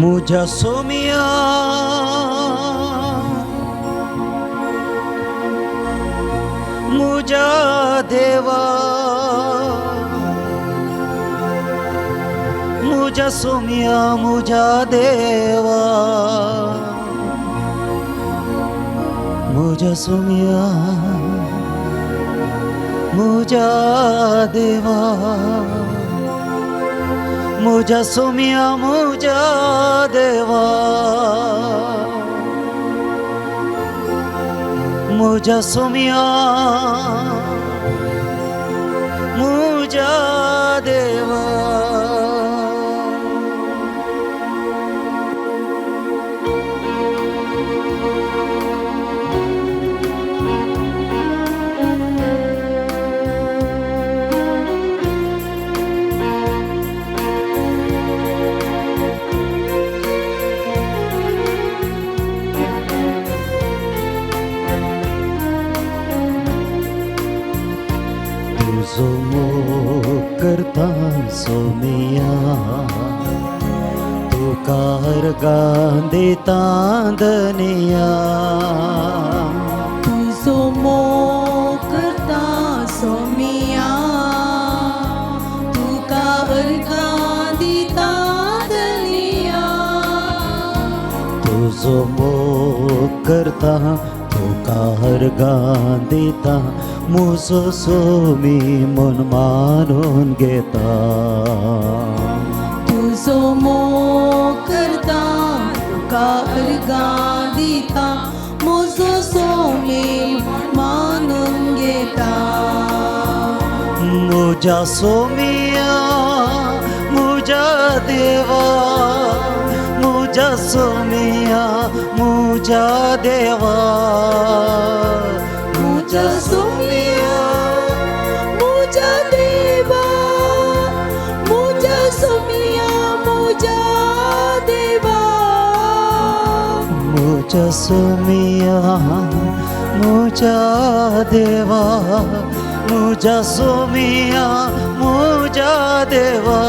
मुझा सोमिया मुझा देवा मुझा सोमिया मुझा देवा मुझा सोमिया मुझा देवा मुझा सोमिया मुझा देवा मुझा सोमिया मुझा देवा। तुझो मोग करता सोमिया तुका अर्गां दिता धनिया तुझो मोग करता सोमिया तुका अर्गां दिता धनिया तुझो मोग करता तुका अर्गां दिता मुजो सोमी मन मानून घेता तुझो मोग करता तुका अर्गां दिता म्हजो सोमी मानून घेता मुझा सोमिया मुझा देवा मुझा सोमिया मुझा देवा मुझा सोमिया मुझा देवा मुझा सोमिया मुझा देवा मुझा सोमिया मुझा देवा मुझा सोमिया मुझा देवा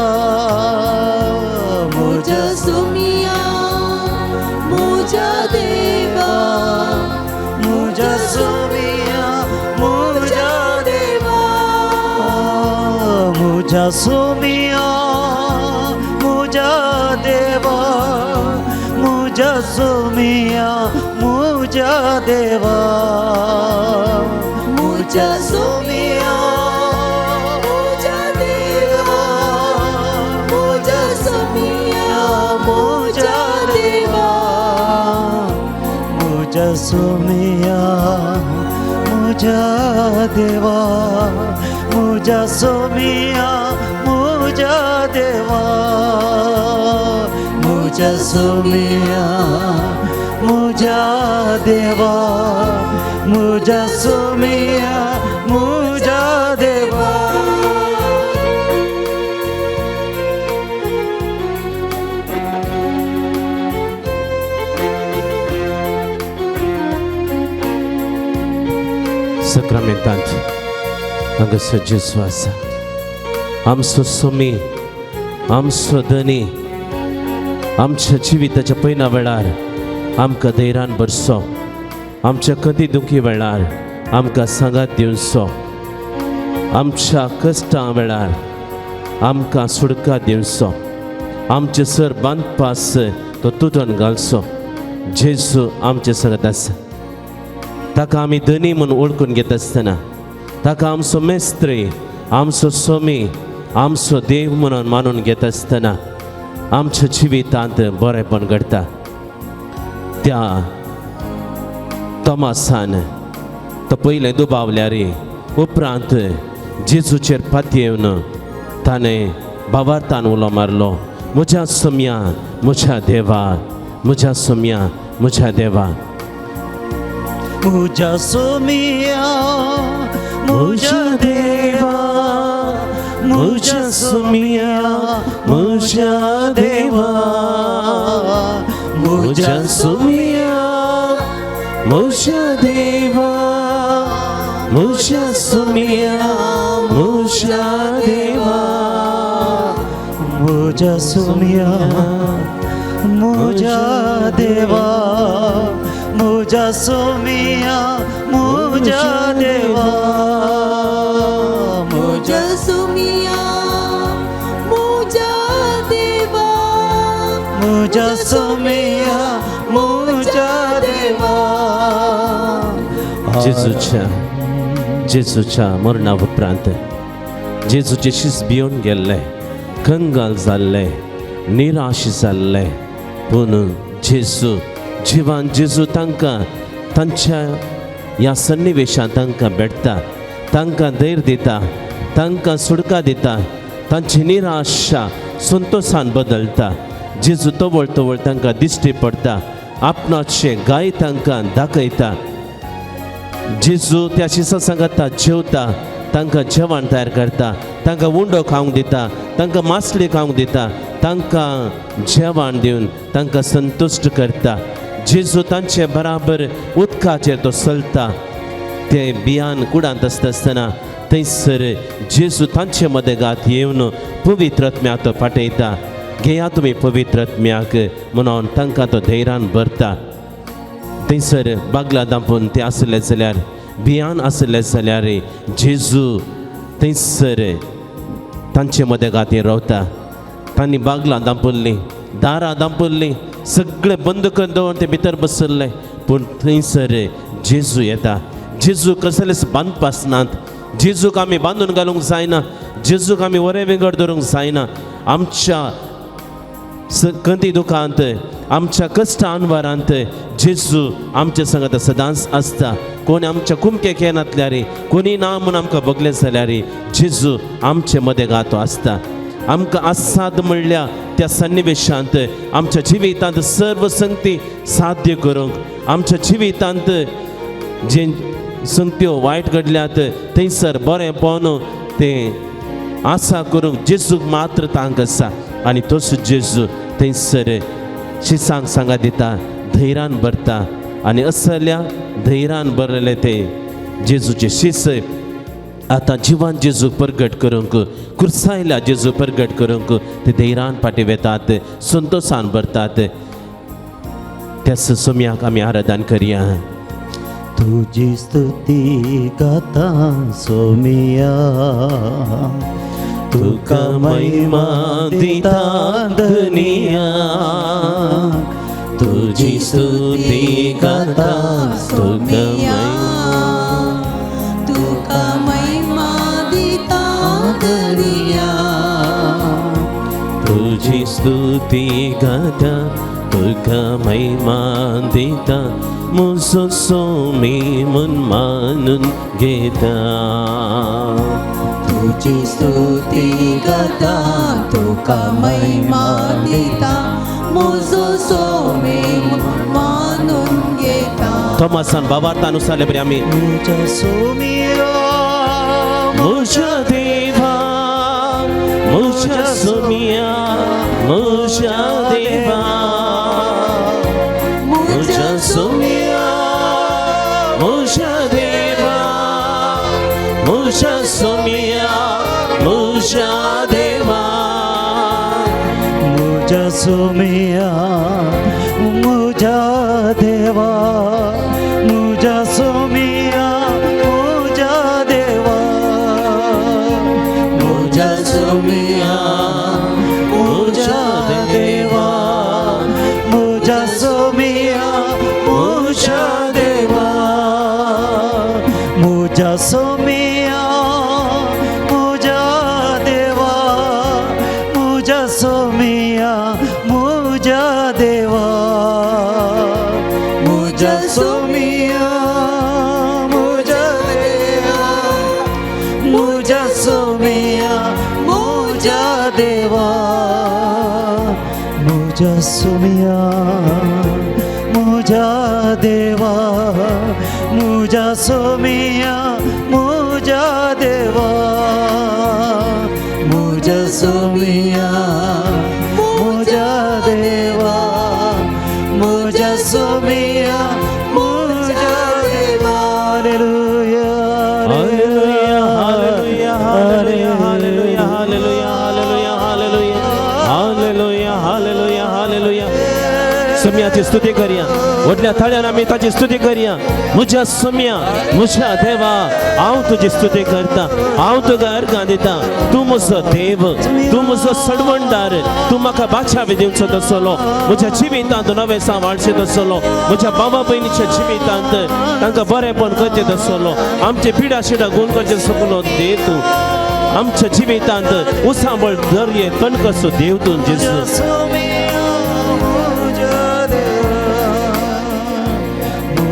मुझा सोमिया मुझा देवा मुझा सोमिया मुझा देवा मुझा सोमिया मुझा देवा मुझा सोमिया मुझा देवा मुझा सोमिया मुझा देवा मुझा सोमिया मुझा देवा मुझा सोमिया मुझा देवा मुझा सोमिया मुझा देवा मुझा सोमिया मुझा देवा मुझा सोमिया मुझा देवा। सक्रामेंतांत हांगासर जेजू आसा आमचो सोमी आमचो धनी आमच्या जिविताच्या पयना वेळार आमकां धैर्यान भरसो आमच्या कदी दुखी वेळार आमकां सांगात दिवचो आमच्या कश्टां वेळार आमकां सुडका दिवचो आमचे सर बांदपास तो तुटोन घालचो। जेजू आमचे सांगत आसा ताका आमी धनी म्हूण वळखून घेता आसतना ताका आमचो मेस्त्री आमचो सोमी आमचो देव म्हणून मानून घेता आसतना आमच्या जिवितांत बरेंपण घडटा। त्या तोमासान तो पयलें दुबावल्यार उपरांत जेजूचेर पातयेवन ताणें भावार्थान उलो मारलो म्हज्या सोम्या म्हज्या देवा म्हज्या सोम्या म्हज्या देवा। मुझा सोमिया मुझा देवा म्हज्या सोम्या म्हज्या देवा म्हज्या सोम्या म्हज्या देवा म्हज्या सोम्या म्हज्या देवा मुझा सोमिया मुझा देवा मुझा सोमिया मुझा देवा मुझा सोमिया मुझा देवा मुझा सोमिया मुझा देवा. जेजूच्या जेजूच्या मरणा उपरांत जेजूचे शीस भिवन गेल्ले, कंगाल जाल्ले, निराश जाल्ले. पूण जेजू जिवान जेजू तांकां तांच्या ह्या सन्निवेशांत तांकां भेटता, तांकां धैर्य दिता, तांकां सुडका दिता, तांची निराशा संतोशान बदलता. जेजू तवळ तवळ तांकां दिश्टी पडटा, आपणाचे गाय तांकां दाखयता. जेजू त्या शिसां सांगता जेवता, तांकां जेवण तयार करता, तांकां उंडो खावंक दिता, तांकां मासली खावंक दिता, तांकां जेवण दिवन तांकां संतुश्ट करता. जेजू तांचे बराबर उदकाचेर तो चलता. ते बियान कुडांत आसता आसतना थंयसर जेजू तांचे मदेगात येवन पवित्र आत्म्याक तो पाठयता. घेया तुमी पवित्र आत्म्याक म्हणून तांकां तो धैर्यान भरता. थंयसर बागला दांपून ते आसले जाल्यार, भियान आसले जाल्यार जेजू थंयसर तांचे मदेगाती रावता. तांणी बागलां दांपुल्लीं, दारां दांपुल्लीं, सगळें बंद करून दवरून ते भितर बसल्ले. पूण थंयसर जेजू येता. जेजू कसलेच बांदपास नात. जेजूक आमी बांदून घालूंक जायना, जेजूक आमी वरें विंगड दवरूंक जायना. आमच्या कंती दुखांत, आमच्या कश्ट अनवारांत जेजू आमच्या संगत सदांच आसता. कोणी आमच्या कुमकेक येनातल्यार, कोणी ना म्हूण आमकां भोगलें जाल्यार जेजू आमचे मदेगातो आसता. आमकां आसाद म्हणल्या त्या सन्निवेशांत आमच्या जिवितांत सर्व संगती साध्य करूंक, आमच्या जिवितांत जे संगत्यो वायट घडल्यात थंयसर बरें पळोवन तें आसा करूंक जेजूक मात्र तांक आसा. आनी तोच जेजू थंयसर शिसांक सांगा दिता, धैर्यान भरता. आनी असल्या धैर्यान भरलेले ते जेजूचे शिस आतां जिवान जेजूक परगट करूंक, कुर्सायल्या जेजू परगट करूंक ते धैर्यान फाटीं वेतात, संतोशान भरतात. त्याच सोम्याक आमी आराधन करया. तुजी स्तुती गाता सोमिया, तुका महिमा दिता धनिया, तुजी स्तुती गाता तुका तुका महिमा दिता धनिया, तुजी स्तुती गाता तुका महिमा दिता, मुजो सोमी म्हूण मानून घेता. तुजी स्तुती गाता तुका महिमा दिता, मुजो सोमी मानून घेता. थॉमसान भावार्थानुसार बरे आमी मुझा सोमिया मुझा देवा मुझा सोमिया मुझा देवा मुझा सोमिया मुझा देवा मुझा सोमिया मुझा देवा मुझा सोमिया मुझा देवा मुझा सोमिया मुझा देवा मुझा सोमिया मुझा देवा मुझा सोमिया मुझा देवा मुझा सोमिया मुझा देवा मुझा सोमिया मुझा देवा मुझा सोमिया मुझा देवा मुझा सोमिया मुझा देवा मुझा सोमिया मुझा देवा मुझा सोमिया मुझा देवा मुझा सोमिया मुझा देवा मुझा सोमिया मुझा देवा. Hallelujah hallelujah hallelujah hallelujah hallelujah hallelujah hallelujah hallelujah hallelujah hallelujah. स्तुती करया, व्हडल्या थाळ्यान आमी ताची स्तुती करया. म्हज्या सोम्या, म्हज्या देवा, हांव तुजी स्तुती करता, हांव तुका अर्गां दिता. तूं म्हजो देव, तूं म्हजो सडवणदार, तूं म्हाका बाचावी दिवचो तसलो, म्हज्या जिवितांत नवें सांबाळचें तसलो, म्हज्या बाबा भयणीच्या जिवितांत तांकां बरेंपण करचें तसलो, आमचे पिडा शिडा गुण करचें सकलो देव तूं. आमच्या जिवितांत उसांबळ दर्ये कणकसो देव तूं जेजू.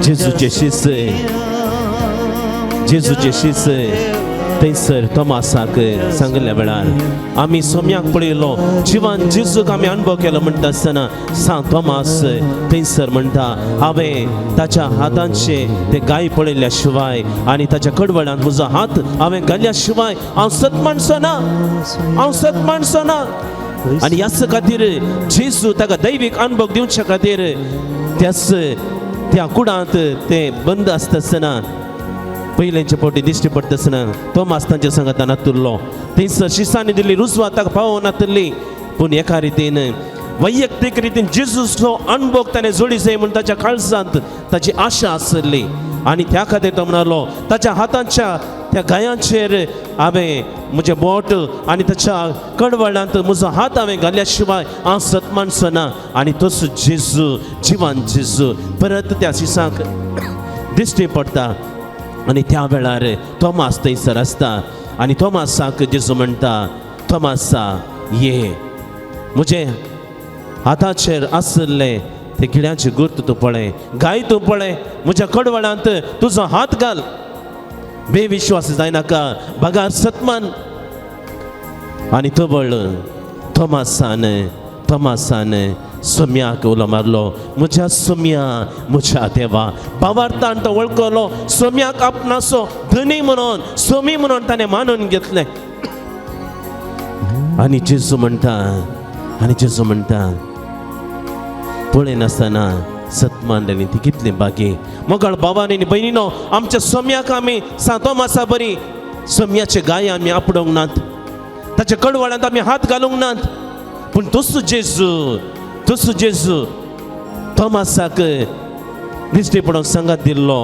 जेजूचे शिस, जेजूचे शिस थंयसर तोमासाक सांगल्या वेळार आमी सोम्याक पळयलो, जिवान जेजूक आमी अणभव केलो म्हणटा आसतना सांत तोमास थंयसर म्हणटा, हांवें ताच्या हातांचे ते गाय पळयल्या शिवाय आनी ताच्या कडवडान म्हजो हात हांवें घाल्या शिवाय हांव सत माणसो ना, हांव सत माणसो ना. आनी ह्याच खातीर जेजू ताका दैवीक अणभव दिवचे खातीर त्याच त्या कुडांत ते बंद आसता आसतना पयलेंचे फावटी दिश्टी पडटा आसतना तोमास तांच्या सांगाता नातुरलो. थंयसर शिसांनी दिल्ली रुजवात ताका पावोवं नातुरली, पूण एका रितीन वैयक्तीक रितीन जेजूचो अणभव ताणें जोडी जाय म्हूण ताच्या काळजांत ताची आशा आसली. आनी त्या खातीर तो म्हणालो, ताच्या हातांच्या त्या गायांचेर हांवें म्हजें बोट आनी ताच्या कडवडांत म्हजो हात हांवें घाल्या शिवाय हांव सत माणसो ना. आनी तसो जेजू, जिवान जेजू परत त्या शिसांक दिश्टी पडटा. आनी त्या वेळार तोमास थंयसर आसता आनी तोमासाक जेजू म्हणटा, तोमासा ये, म्हजे हाताचेर आशिल्ले ते किड्यांचे गुर्त तूं पळय, गाय तूं पळय, म्हज्या कडवडांत तुजो हात घाल, बेविश्वास जायनाका, बगार सतमान. आनी तवळ तोमासान तोमासान सोम्याक उलो मारलो, म्हज्या सोम्या, म्हज्या देवा. भावार्थान तो वळखलो सोम्याक आपणाचो धनी म्हणून, सोमी म्हणून ताणें मानून घेतलें. आनी जेजू म्हणटा, आनी जेजू म्हणटा, पळयनासतना सतमानलेली ती कितली बागी. मोगाळ बाबांनी आनी भयणीनो, आमच्या सोम्याक आमी सांत तोमासा बरी सोम्याचे गाय आमी आपडोवंक नात, ताच्या कडवडांत आमी हात घालूंक नात, पूण तसो जेजू, तसो जेजू तोमासाक दिश्टी पडोवन सांगात दिल्लो,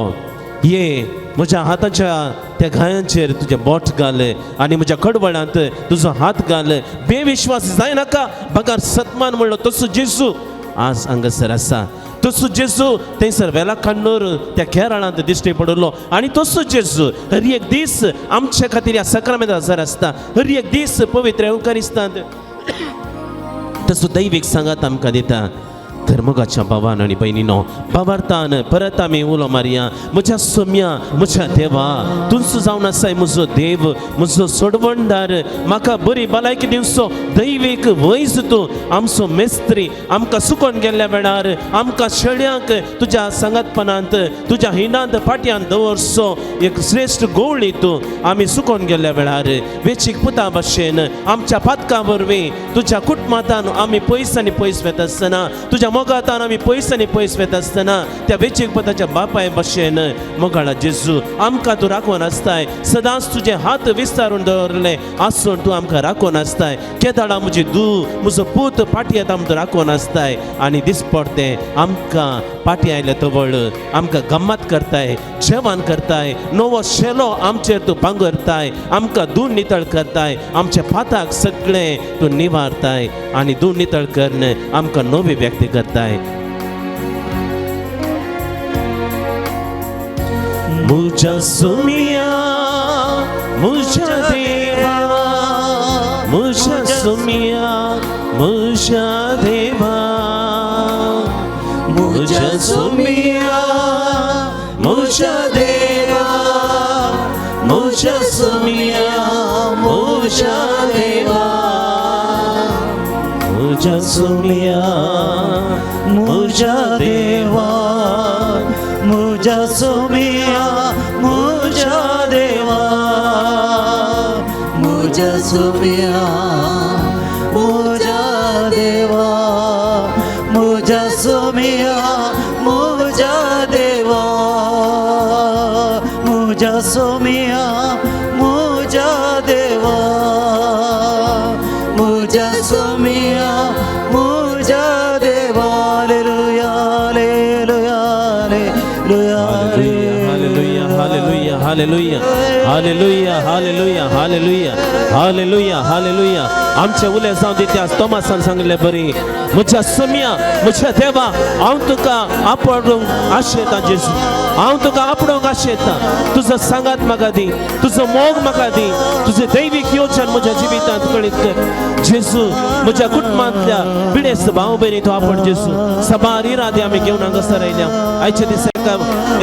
ये म्हज्या हाताच्या त्या घायांचेर तुजें बोट घाल आनी म्हज्या कडवडांत तुजो हात घाल, बेविश्वास जायनाका, बगार सतमान म्हणलो. तसो जेजू आज हांगासर आसा, तसो जेजू थंयसर वेलाकण्णूर त्या केरळांत दिश्टी पडलो. आनी तसो जेजू हर एक दीस आमचे खातीर ह्या सक्रामेंत हजर आसता, हर एक दीस पवित्र एवकारिस्तांत तसो दैवीक सांगात आमकां दिता. तर मोगाच्या बाबान आनी भयणीनो, भावार्थान परत आमी उलो मारया, म्हज्या सोम्या, म्हज्या देवा, तुंचो जावन आसाय म्हजो देव, म्हजो सोडवणदार, म्हाका बरी भलायकी दिवचो दैवीक वैज तूं, आमचो मेस्त्री, आमकां सुकोन गेल्ल्या वेळार आमकां शेळ्यांक तुज्या सांगातपणांत, तुज्या हिणांत फाटयान दवरचो एक श्रेश्ठ गोवळी तूं. आमी सुकोन गेल्ल्या वेळार वेचीक पुता भशेन आमच्या पातकां वरवीं तुज्या कुटुंबांतान आमी पयस आनी पयस वता आसतना, तुज्या मोगातान आमी पयस आनी पयस वता आसतना त्या वेचीक पुताच्या बापाय भशेन मोगाळा जेजू आमकां तूं राखून आसताय, सदांच तुजे हात विस्तारून दवरले आसून तूं आमकां राखून आसताय. केदाळा म्हजी धूव, म्हजो पूत फाटी येता म्हण तूं राखून आसताय. आनी दिसपडतें आमकां फाटी आयले तवळ आमकां गम्मत करताय, जेवण करताय, नवो शेलो आमचेर तूं पांगरताय, आमकां दून नितळ करताय, आमच्या पाताक सगळें तूं निवारताय आनी दून नितळ करून आमकां नवी व्यक्ती करताय. म्हज्या सोम्या, म्हज्या देवा, म्हज्या सोम्या, म्हज्या देवा, म्हज्या सोम्या, म्हज्या देवा, म्हज्या सोम्या, म्हज्या देवा, म्हज्या सोम्या, म्हज्या देवा, म्हज्या सोम्या, म्हज्या देवा, म्हज्या सोम्या, म्हज्या देवा, म्हज्या सोम्या, म्हज्या देवा, म्हज्या सोम्या, म्हज्या देवा, म्हज्या सोम्या, म्हज्या देवा. Hallelujah, Hallelujah, hallelujah, hallelujah, hallelujah, hallelujah, hallelujah, hallelujah, hallelujah. आमचे उले जावं दी त्या तोमासान सांगले बरी म्हज्या सोम्या म्हज्या देवा हांव तुका आपडूंक आशेतां जेजू, हांव तुका आपडूंक आशेतां. तुजो सांगात म्हाका दी, तुजो मोग म्हाका दी, तुजें दैवीक योजन म्हज्या जिवितांत कळीत कर जेजू. म्हज्या कुटुंबांतल्या पिडेस्त भाव भयणी तूं आपड जेजू. सबार इरादे आमी घेवन हांगासर आयल्या. आयच्या दिसा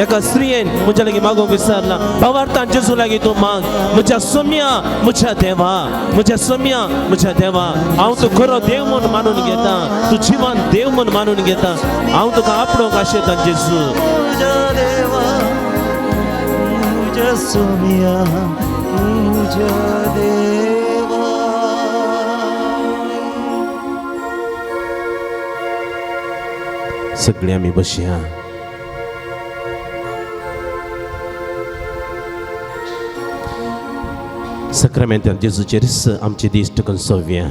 एका स्त्रियेन म्हज्या लागीं मागूंक विसरला. भावार्थान जेजू लागीं तूं माग, म्हज्या सोम्या म्हज्या देवा, म्हज्या सोम्या म्हज्या देवा, हांव तूं खरो देव म्हूण मानून घेता, तूं जिवन देव म्हूण मानून घेता, हांव तुका आपडूंक आशेतां जेजू. म्हज्या देवा म्हज्या सोम्या म्हज्या देवा. सगळीं आमी बसया. सक्रामेंतान जेजूचेर आमचे दीस टकून सोव्या.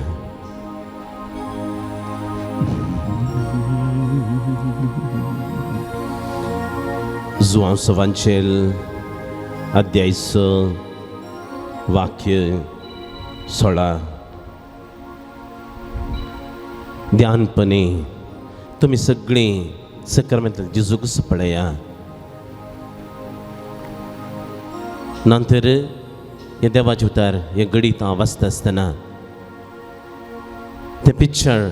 जुवांव सवांचेल अध्याय 6 वाक्य 16. ध्यानपणी तुमी सगळीं सक्रामेंतान जेजूकच पळया. नंतर हें देवाचें उतर हें गणीत हांव वाचता आसतना तें पिक्चर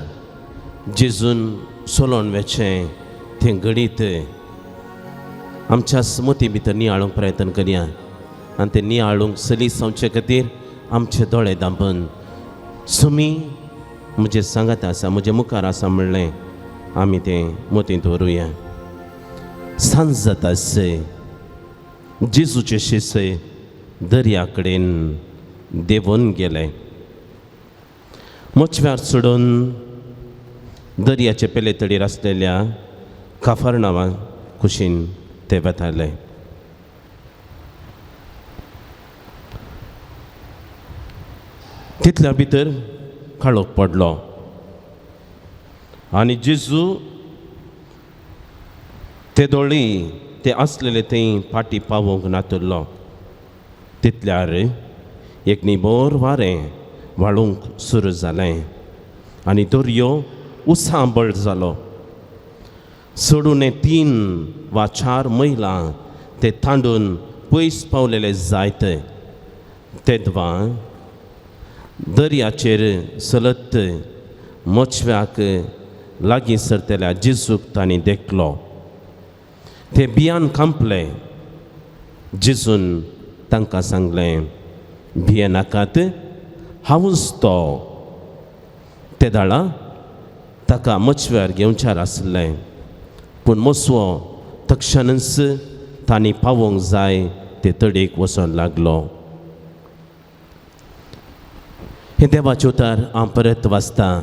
जेजून सोलोन वेचें तें गणीत आमच्या स्मृती भितर नियाळूंक प्रयत्न करया आनी तें नियाळूंक सलीस जावचे खातीर आमचे दोळे धांपून सुमी म्हजें सांगात आसा म्हजे मुखार आसा म्हणलें आमी तें मतींत दवरुया. सांज जाता आसय जेजूचे शिसय दर्या कडेन देंवून गेले. मोचव्यार चडून दर्याचे पेले तडीर आसलेल्या काफरनांवा कुशीन ते वताले. तितल्या भितर काळोख पडलो आनी जेजू ते दोळी ते आसलेले थंय फाटी पावोवंक नातुरलो. तितल्यार एक निबोर वारें व्हाळूंक सुरू जालें आनी दर्यो उसांबळ जालो. सोडून 3 वा 4 मैलां ते तांडून पयस पावलेले जायत. तेदवां दर्याचेर चलत मोचव्याक लागीं सरतल्या जेजूक तांणी देखलो. ते भियान कांपले. जेजून तांकां सांगलें, भियेनाकात, हांवूच तो. ते दाळा ताका मचव्यार घेवच्यार आसलें, पूण मोसवो तक्षणच तांणी पावोवंक जाय ते तडीक वचोन लागलो. हें देवाचें उतर हांव परत वाचतां.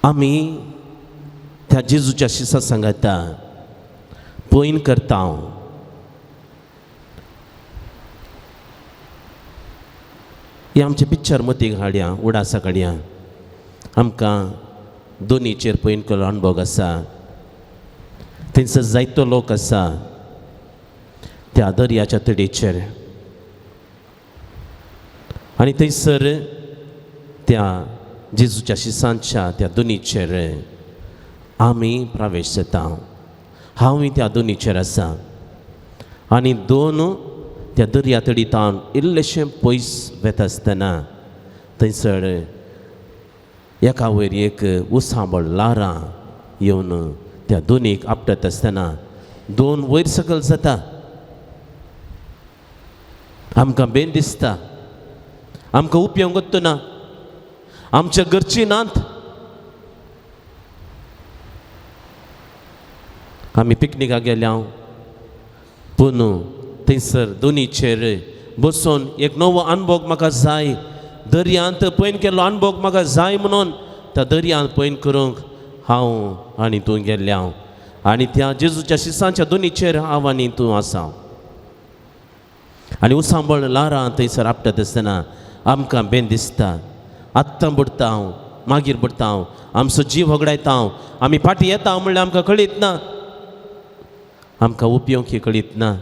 आमी त्या जेजूच्या शिसा सांगता पयन करता. हे आमचे पिक्चर मतीक हाडया, उडासा काडया. आमकां दोनीचेर पयन केल्लो अणभव आसा. थंयसर जायतो लोक आसा त्या दर्याच्या तडीचेर आनी थंयसर त्या जेजूच्या शिसांच्या त्या दोनीचेर आमी प्रवेश जाता. हांवूय त्या दोनीचेर आसा आनी दोन त्या दर्या तडीतावन इल्लेशें पयस वेता आसतना थंयसर एका वयर एक उसांबळ ल्हारां येवन त्या दोनीक आपटत आसतना दोन वयर सकयल जाता. आमकां बेन दिसता, आमकां उपयोग ना, आमच्या घरची नात. आमी पिकनिकाक गेल्या पूण थंयसर दोनीचेर बसून एक नवो अणभव म्हाका जाय, दर्यांत पयन केल्लो अणभव म्हाका जाय म्हणून त्या दर्यांत पयन करूंक हांव आनी तूं गेल्ल्या हांव आनी त्या जेजूच्या शिसांच्या दोनीचेर हांव आनी तूं आसा. आनी उसांबळ ल्हारां थंयसर आपटत आसतना आमकां बेन दिसता. आत्तां बुडटा हांव, मागीर बुडटा हांव, आमचो जीव होगडायता हांव, आमी फाटीं येता म्हणल्यार आमकां कळीत ना. आमकां उपयोग कळीत ना.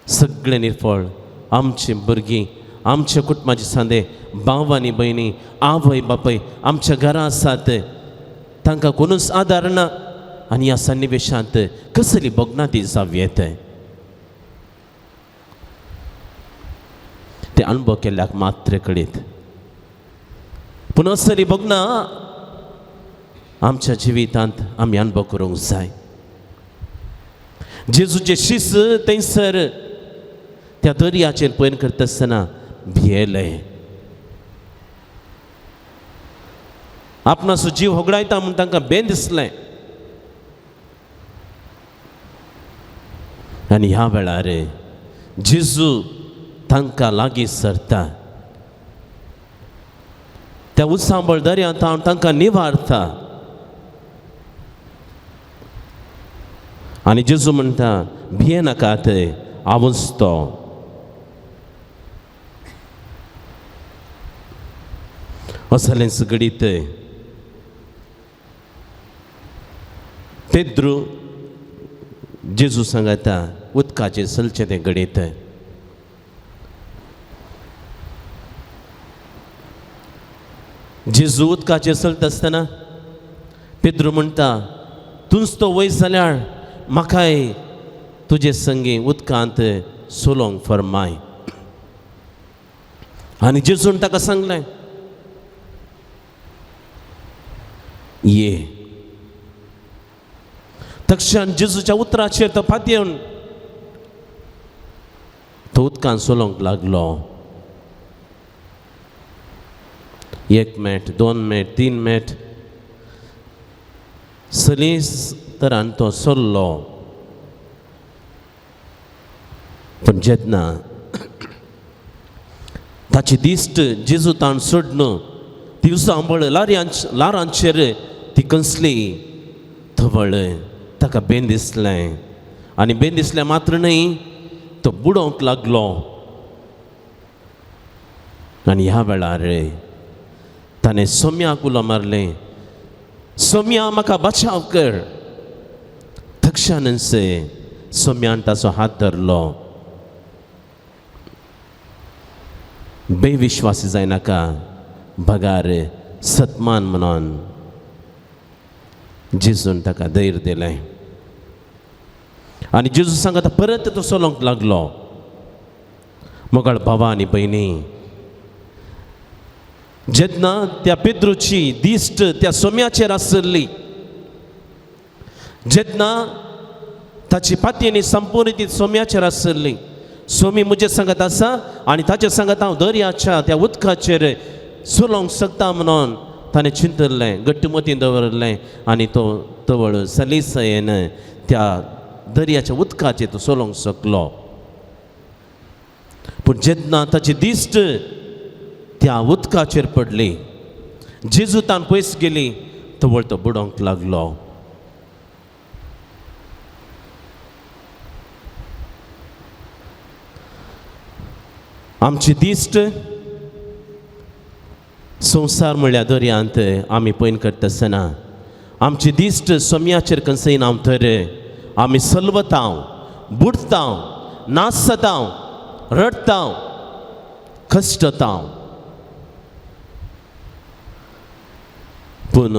सगळें निर्फळ आमची भुरगीं, आमच्या कुटुंबाचे सांदे, भाव आनी भयणी, आवय बापाय आमच्या घरां आसात, तांकां कोणूच आदार ना आनी ह्या सन्निवेशांत कसली भोगनाती जावं येत ते अणभव केल्ल्याक मात्र कळीत. पूण असली भोगना आमच्या जिवितांत आमी अणभव करूंक जाय. जेजूचे शीस थंयसर त्या दर्याचेर पयन करता आसतना भियेले, आपणाचो जीव होगडायता म्हूण तांकां बेन दिसलें. आनी ह्या वेळार जेजू तांकां लागीं सरता, त्या उचांबळ दर्यांत तांकां निवारता आनी जेजू म्हणटा, भियेनाकात, हांवूच तो. असलेंच घडीत पेद्रू जेजू सांगता उदकाचेर चलचें तें घडीत. जेजू उदकाचेर चलता आसतना पेद्रू म्हणटा, तूंच तो वयर जाल्यार म्हाकाय तुजे संगी उदकांत चलोवंक फर्माय. आनी जेजून ताका सांगलें, ये. तक्षण जेजूच्या उतराचेर तो पातयेवन तो उदकांत चलोवंक लागलो. 1 मेट, 2 मेट, 3 मेट सलीस तरान तो चल्लो. पूण जेन्ना ताची दिश्ट जेजू ताण सोडून दिवसा आंबळ लारांचेर ती कसली थवळ ताका बेन दिसलें आनी बेन दिसलें मात्र न्हय, तो बुडोवंक लागलो. आनी ह्या वेळार ताणें सोम्याक उलो मारलें, सोम्या म्हाका बचाव कर. तक्षणच सोम्यान ताचो हात धरलो. बेविश्वासी जायनाका, बगार सतमान म्हणून जेजून ताका धैर्य दिलें. आनी जेजू सांगता परत तो चलोवंक लागलो. मोगाळ भावा आनी भयणी, जेन्ना त्या पेद्रूची दिश्ट त्या सोम्याचेर आसली, जेन्ना ताची पातयेनी संपूर्ण ती सोम्याचेर आसली, सोमी म्हजे सांगत आसा आनी ताचे सांगत हांव दर्याच्या त्या उदकाचेर चलोवंक शकता म्हणून ताणें चिंतलें, घट्ट मतीन दवरलें आनी तो तवळ सलीसयेन त्या दर्याच्या उदकाचेर तो चलोवंक शकलो. पूण जेन्ना ताची दिश्ट त्या उदकाचेर पडली, जेजू तान पयस गेली, तवळ तो बुडोवंक लागलो. आमची दिश्ट संवसार म्हणल्यार दर्यांत आमी पयन करता आसतना आमची दिश्ट सोम्याचेर कंसयना तर आमी सलवतां, बुडतां, नाचतां, रडतां, कश्टतां. पूण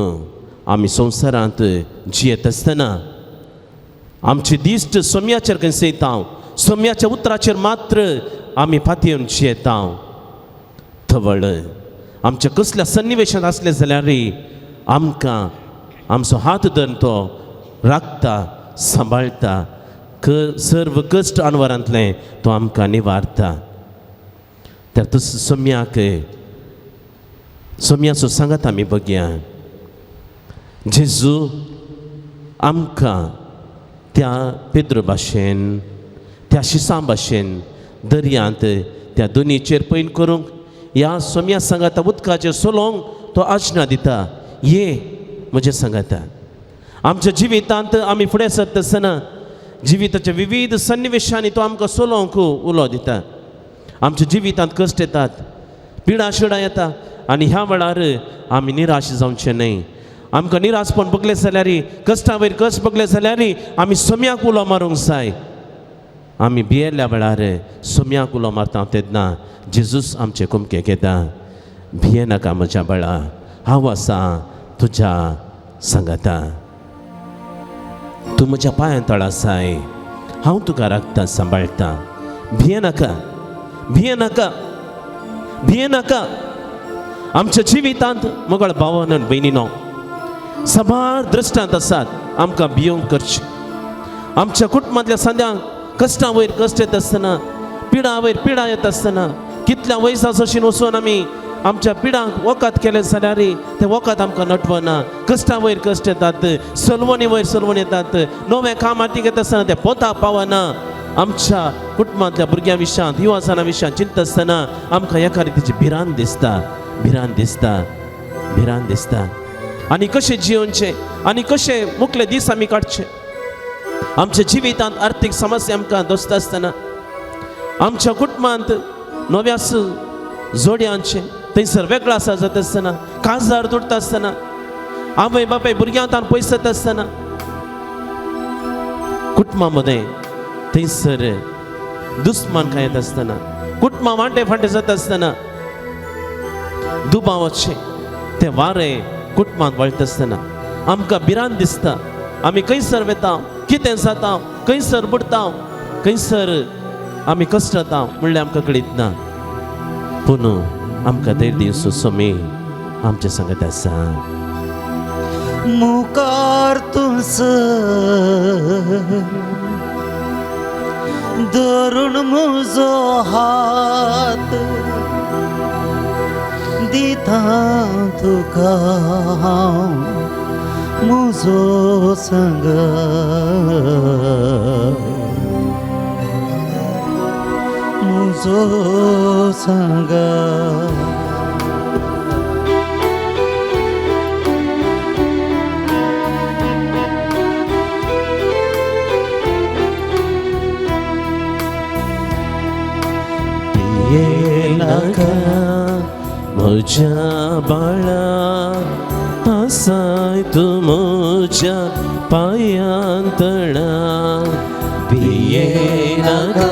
आमी संवसारांत जियेत आसतना आमची दिश्ट सोम्याचेर कंसयता, सोम्याच्या उतराचेर मात्र आमी पातयेवन जियेता. तवळ आमच्या कसल्या सन्निवेशांत आसलें जाल्यार आमकां आमचो हात धरून तो राखता, सांबाळटा, सर्व कश्ट अनवरांतलें तो आमकां निवारता. तर तसो सोम्याक सोम्याचो सांगात आमी बघया. जेजू आमकां त्या पेद्रू भाशेन, त्या शिसां भाशेन दर्यांत त्या दोनीचेर पयन करूंक ह्या सोम्या सांगाता उदकाचेर चलोवंक तो आज्ञा दिता, ये म्हजें सांगाता. आमच्या जिवितांत आमी फुडें सरता आसतना जिविताच्या विविध सन्निवेशांनी तो आमकां चलोवंक उलो दिता. आमच्या जिवितांत कश्ट येतात, पिडा शिडा येता आनी ह्या वेळार आमी निराश जावचें न्हय. आमकां निराशपण बगले जाल्यार, कश्टां वयर कश्ट बगले जाल्यार आमी सोम्याक उलो मारूंक जाय. आमी भियेल्ल्या वेळार सोम्याक उलो मारता तेन्ना जेजूस आमचे कुमकेक येता. भियेनाका म्हज्या बाळा, हांव आसा तुज्या सांगाता. तूं म्हज्या पांयां तळा आसाय, हांव तुका राखता सांबाळटा. भियेनाका, भियेनाका, भियेनाका. आमच्या जिवितांत मोगळ भावान आनी भयणीनो साबार दृश्टांत आसात आमकां भियोंक करचें. आमच्या कुटुंबांतल्या संद्यांक कश्टां वयर कश्ट येता आसतना, पिडा वयर पिडा येता आसतना, कितल्या वयसा सोशीन वचून आमी आमच्या पिडांक वखद केलें जाल्यार तें वखद आमकां नटवना. कश्टां वयर कश्ट येतात, सलवणी वयर सलवण येतात, नवें काम हातीक येता आसतना तें पोता पावना. आमच्या कुटुंबांतल्या भुरग्यां विशयांत, युवासाना विशयांत चिंतता आसतना आमकां एका रितीची भिरांत दिसता, भिरांत दिसता, भिरांत दिसता. आनी कशें जियोवचें आनी कशें मुखले दीस आमी काडचे. आमच्या जिवितांत आर्थीक समस्या आमकां दोसता आसतना, आमच्या कुटुंबांत नव्याच जोड्यांचें थंयसर वेगळो आसा जाता आसतना, काजार तुटता आसतना, आवय बापाय भुरग्यांक पयस जाता आसतना, कुटुंबा मदें थंयसर दुस्मान काय येता आसतना, कुटुंबां वांटे फांटे जाता आसतना, दुबावाचें तें वारें कुटुंबांत वळटा आसतना आमकां भिरांत दिसता. आमी खंयसर वेता, कितें जाता, खंयसर बुडटा, खंयसर आमी कश्ट जाता म्हणल्यार आमकां कळीत ना. पूण आमकां धैर्य दिवचो स्वामी आमचे सांगत आसा. मुखार तुमस धरून म्हजो हात दिता तुका हांव म्हजो संग. म्हजो संग. भियेनाका म्हज्या बाळा, आसाय तूं म्हज्या पांयां तळा. भियेनाका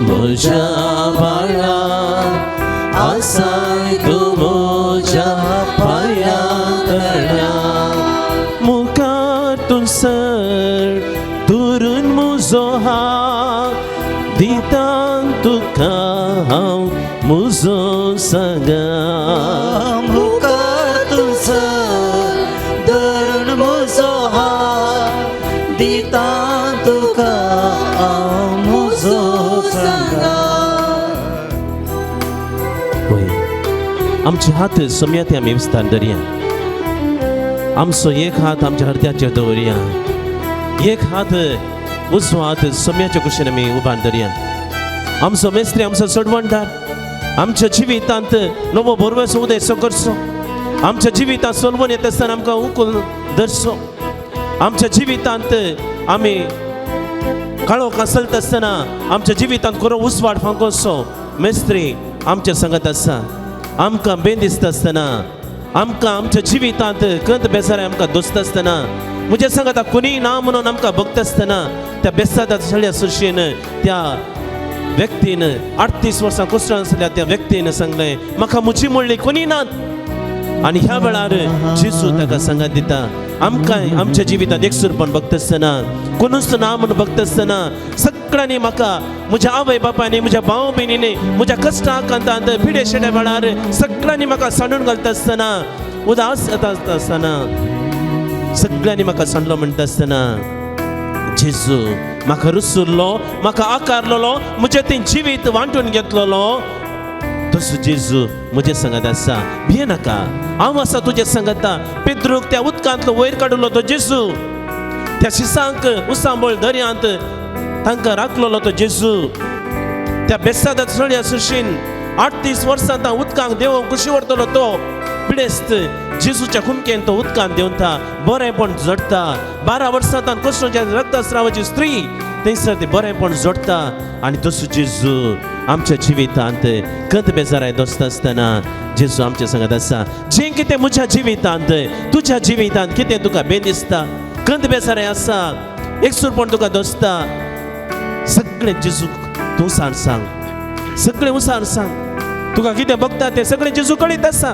म्हज्या बाळा, आसाय तूं म्हज्या पांयां तळा. मुखार तूं सर धरून म्हजो हात दिता तुका हांव म्हजो सांगा. मुखार तुमसर धरून म्हजो हात दिता तुका हांव म्हजो सांगा. वय आमचे हात सोम्या ते आमी विस्तार धरया. आमचो एक हात आमच्या हृदयाचेर दवरया, एक हात उजवो हात सोम्याच्या कुशीन आमी उबार धरया. आमचो मेस्त्री, आमचो सोडवणदार आमच्या जिवितांत नवो भरवसो उदय करचो. आमच्या जिवितांत सोलवण येता आसतना आमकां उकून धरचो. आमच्या जिवितांत आमी काळोख आसलता आसतना आमच्या जिवितांत खरो उजवाड फांकोसो मेस्त्री आमच्या सांगत आसा. आमकां बेन दिसता आसतना, आमकां आमच्या जिवितांत कंत बेजाराय आमकां दोसता आसतना, म्हज्या सांगता कोणीय ना म्हणून आमकां भोगता आसतना, त्या बेसादा सगळ्या सुशेन त्या व्यक्तीन 38 वर्सां कुसरान आसल्या त्या व्यक्तीन सांगलें, म्हाका म्हजी म्हणली कोणी नात. आनी ह्या वेळार जेजू ताका सांगात दिता, आमकां आमच्या जिवितांत एकसूरपण बघता आसतना, कोणूच ना म्हणून बघता आसतना, सगळ्यांनी म्हाका म्हज्या आवय बापायनी, म्हज्या भाव भयणींनी, म्हज्या कश्टा कांतांत पिडे शेड्या वेळार सगळ्यांनी म्हाका सांडून घालता आसतना, उदास येता आसतना, सगळ्यांनी म्हाका सांडलो म्हणटा आसतना, जेजू म्हाका रुसुल्लो, म्हाका आकारलेलो, म्हजें तें जिवीत वांटून घेतलेलो तसो जेजू म्हजें सांगत आसा. भियेनाका, हांव आसा तुजें सांगता. पेद्रूक त्या उदकांतलो वयर काडलो तो जेजू, त्या शिसांक उसांबळ दर्यांत तांकां राखलेलो तो जेजू, त्या बेसादा चलया सुशीन 38 वर्सां त्या उदकांक देवोंक कुशी व्हरतलो तो पिडेस्त जेजूच्या कुमकेन तो उदकांत देंवता, बरेंपण जोडटा. 12 वर्सां तान कृष्णाच्या रक्तस्रावाची स्त्री थंयसर ती बरेंपण जोडटा. आनी तसो जेजू आमच्या जिवितांत कंत बेजाराय दोसता आसतना जेजू आमच्या सांगत आसा, जें कितें म्हज्या जिवितांत तुज्या जिवितांत कितें तुका बेन दिसता, कंत बेजाराय आसा, एकसूरपण तुका दोसता, सगळें जेजूक तूं सांग सांग, सगळें उसार सांग. तुका कितें बघता तें सगळें जेजू कळीत आसा,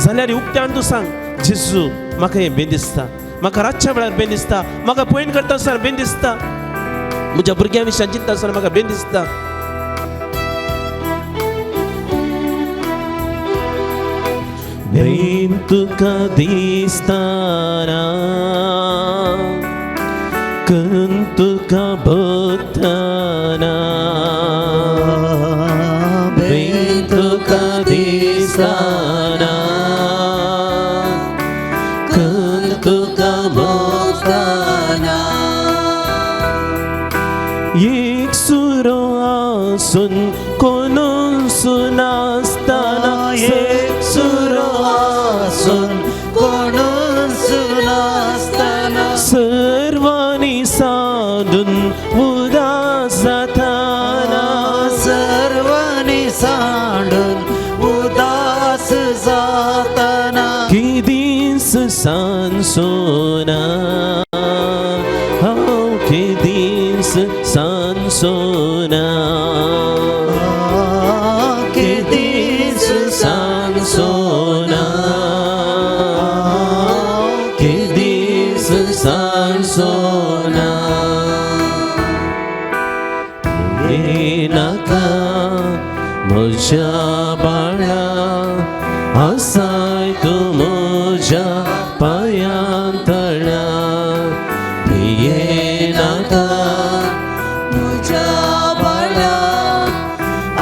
जाल्यार उक्त्यान तूं सांग, जेजू म्हाका हें बेन दिसता, म्हाका रातच्या वेळार बेन दिसता, म्हाका पयण करता आसतना बेन दिसता, म्हज्या भुरग्यां विशयान चिंतता आसतना म्हाका बेन दिसता. बेन तुका दिसताना, कन तुका भोगताना, बेन तुका दिसताना, कन तुका भोगताना, एक सुरो आसून कोणून सुनासताना, एक सुरो आसून कोणून सुनासताना, सर्वांनी साधून उदास जाताना, सर्वांनी सांडून उदास जाताना, की दीस सांसोना, हांव की दीस सांसोना, की दीस सांसोना, की दीस सांसोना. नाका म्हज्या बाळा, आसाय तूं म्हज्या पांयां तळा, भिये नाका म्हज्या बाळा,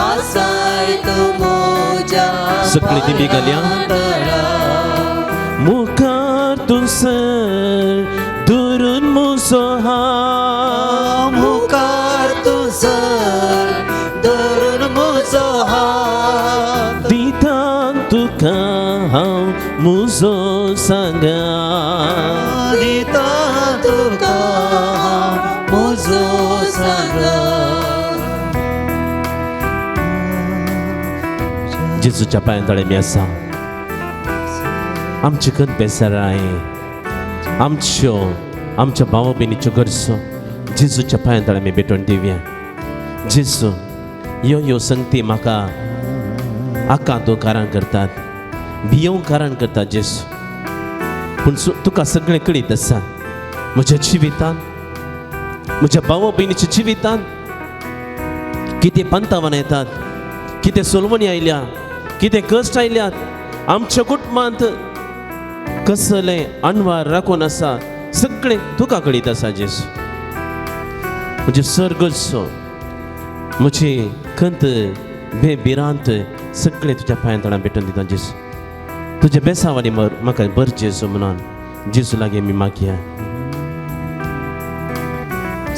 आसाय तूं म्हज्या सगळी दिमी घालया. तळा. मुखार तूं सर धरून म्हजो हात, मुखार तूं सर धरून म्हजो हात, दिता तुका हांव म्हजो सांगात, दिता तुका हांव म्हजो सांगात. जेजूच्या पांयां तळे आमी आसा. आमचे कंत बेजाराय, आमच्यो आमच्या भाव भयणीच्यो गरजो जेजूच्या पांयां तळे आमी भेटोवन दिवया. जेजू, ह्यो ह्यो संगती म्हाका आका तूं कारण करतात, भियोवंक कारण करतात जेजू, पूण तुका सगळें कळीत आसा. म्हज्या जिवितांत, म्हज्या भाव भयणीच्या जिवितांत कितें पंतावान येतात, कितें सोलवणी आयल्या, कितें कश्ट आयल्यात, आमच्या कुटुंबांत कसलें अणवार राखून आसा, सगळें तुका कळीत आसा जेजू. म्हजे सर्गचो, म्हजी खंत बे भिरांत सगळें तुज्या पांयां तळां भेटून दिता जेजू. तुज्या बेसावानी म्हाका बर जेजू म्हणून जेजू लागीं आमी मागया.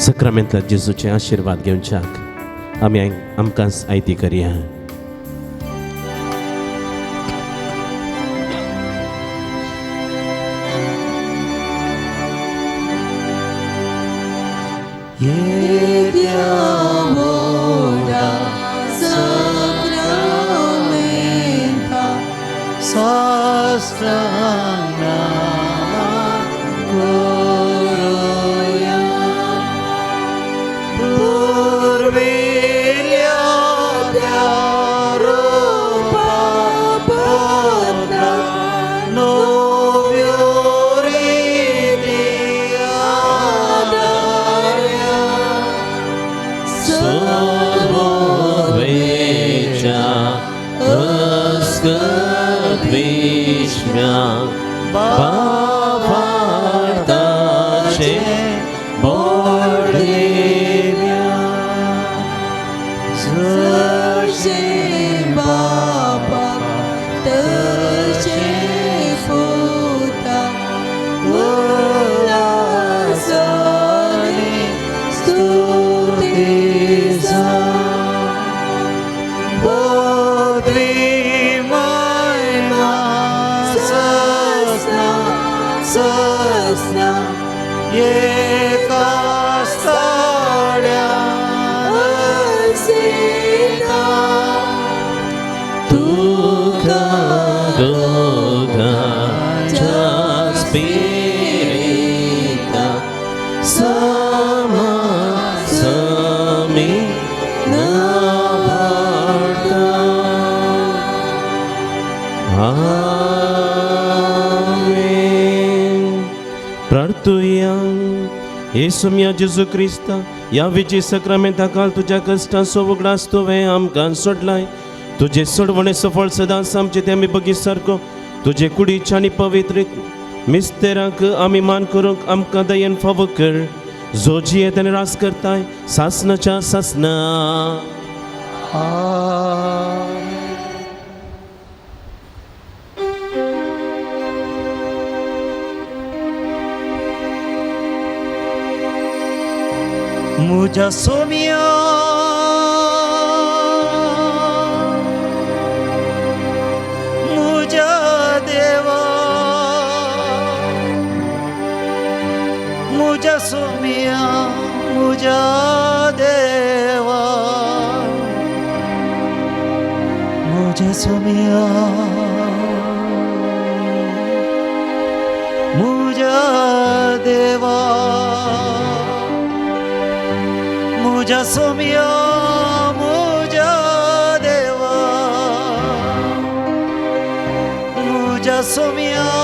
सक्रामेंतल्या जेजूचे आशिर्वाद घेवच्याक आमी आमकां आयती करया. येद्या व्हडा सक्रामेंता, साष्टांग करुया, पुर्विल्ल्या त्या रुपा बदला नव्यो रिती आदारया, सर्वेच्या अस्कत विश्म्या समा समी नाभाडता. आमेन. प्रार्थुया. येसुम्या जेजू क्रिस्ता, ह्या विजय सक्रामेंता तुज्या कश्टांचो उगडास तुवें आमकां सोडलाय. तुजे सोडवणे सफळ सदांच आमचे ते आमी बगी सारको तुजे कुडीच्या आनी पवित्र मिस्तेरांक आमी मान करूंक आमकां दयेन फावो कर, जो जियेत आनी रास करताय सासनाच्या सासना. आमेन. मुझा सोमिया, मुझा देवा, मुझा सोमिया, मुझा देवा, मुझा सोमिया, मुझा देवा, मुझा सोमिया, मुझा देवा, मुझा सोमिया.